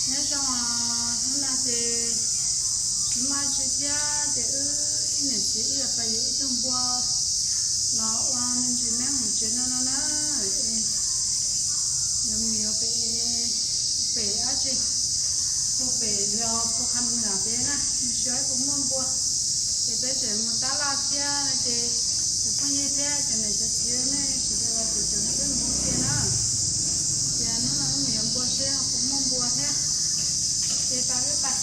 Nyob zoo, hnub no ces kuv Maj Tswb thiab ces wb ib niam txiv wb yuav pais yuav ib tug npua los ua me ntsis nab mus tsev no no na. Es yuav mus yuav pem, pem dab tsi, puag pem los puag Qhab Mws pem na, mus xyuas puas muaj npua. Ces peb tseem mus tab laj thiab no ces cov phooj ywg thiab cov niam cov txiv nej sawv daws los ces caum nej peb mus ua ke na. Ces hnub no wb mus yuav npua seb puas muaj npua thiab. Ces pais peb pais.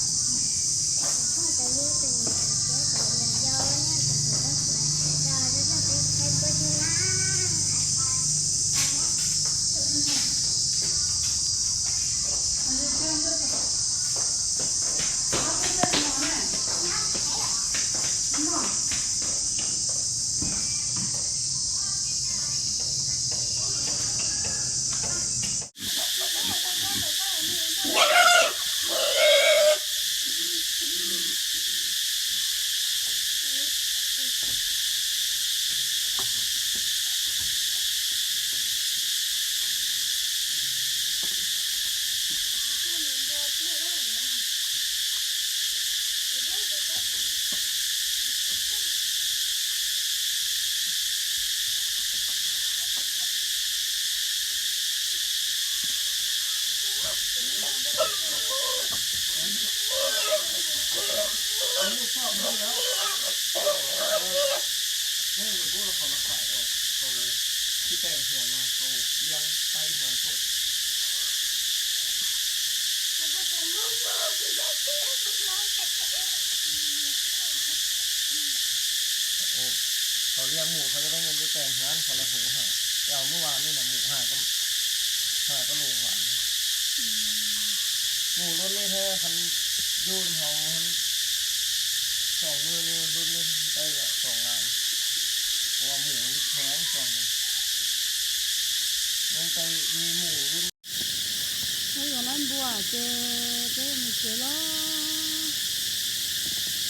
Qhov liaj mus qhov cov peb nyob peb pem hnyav qhov lawv hu ha, ces muab vas nej na mus ha, ha koj lus vas. Mus lub nej thiab khan yus hau, xoom mws li lub nej ntawd xoom las, ua mus li kheev xoom li, nej ntawd mus lub. Peb yuav lawv npua ces peb mus tsev los.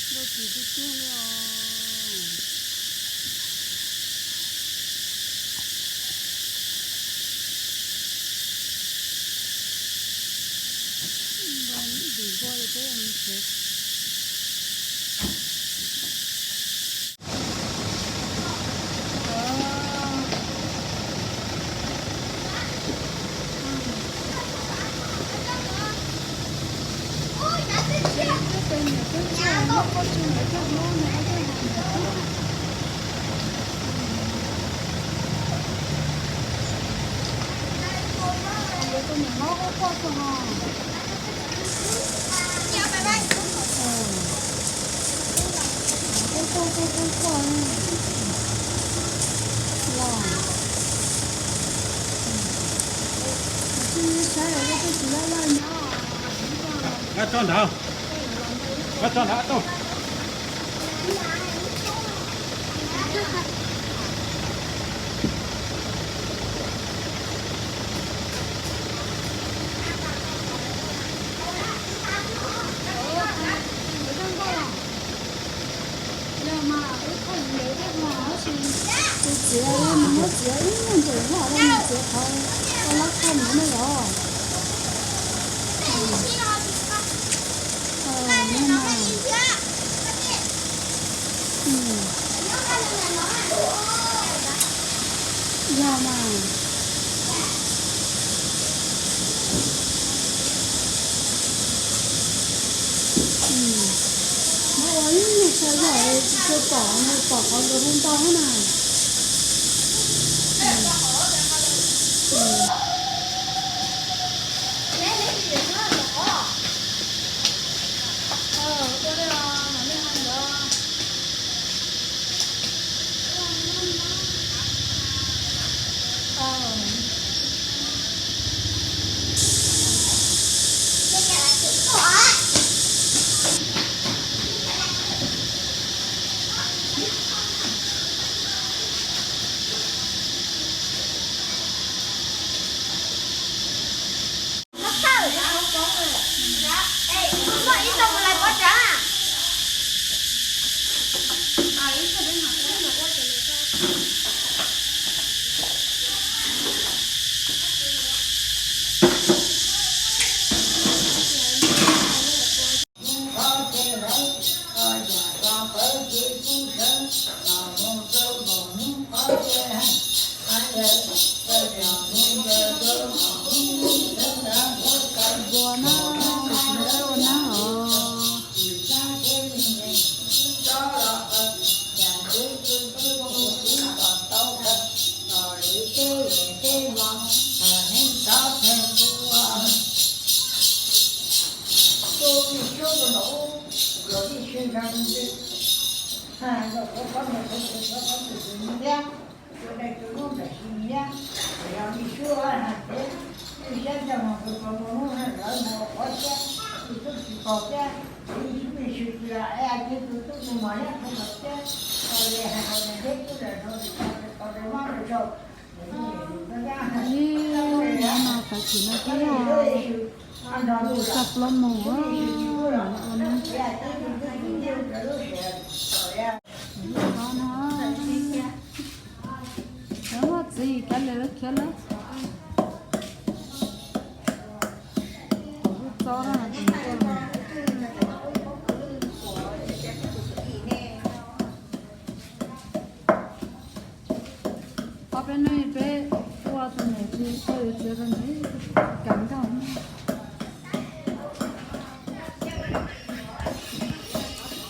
Npua tsis tu tuag li os. Npua, ib tus npua peb mus tsev. Ab, tso ntawd, ab, tso ntawd, ab, tso. Yog mas wb thauj ntawd thiab mas tab sis tus txiav mus muab txiav ib nyuag ntsaum hlo rau nws txiav qhov ua lab thauj ntawd na los. Yog mas. Yog mas. Muab ua ib nyuag xya yam tsis tshua pom, pom qhov nkawd hu ntau na. Tus dej tus lub npam si niab, yog li suab hais tias, ib sab coj mus tus pos mus lub lawv mus qhov thiab, tus tub tsis pom thiab, tus ib sub ib sub tsis los es tus tub tus mos nyob rau tom thiab, los li hais qhov niam deb tub lawm rau tau rau mab rau sau. Ib, no tag kis no twb yog txog plaub moos ua no. Lub txob no, lawv muaj txiv kav liam lawv khiav lawm. Lub txob no, ob peb hnub peb ua tus niam tsis tau yuav txiav rau nws, kav nkauj.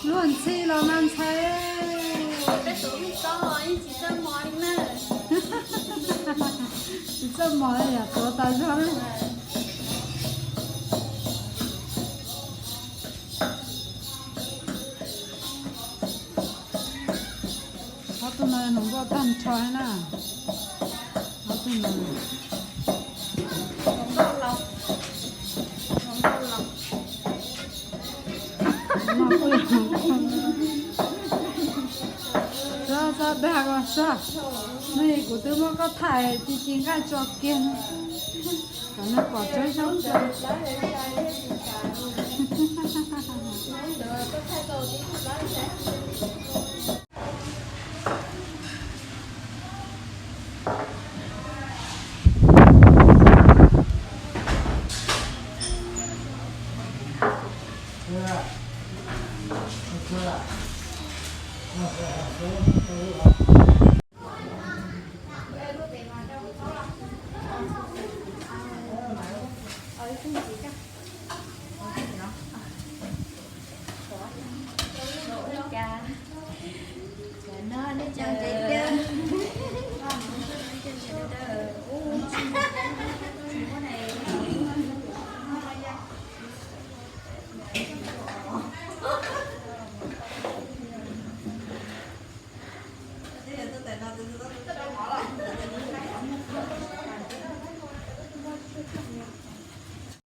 Luag ntxhi los mas ntxhais. Tsis txawj mos li yam tuav tas zog li. Ob tug no hnoos npauj tag nrho na. Ob tug no. Txhob dag ko soj, nws kuv twb muab koj thaij ci ci nqaij tso kiag, kom nws pom tsob zaub tso.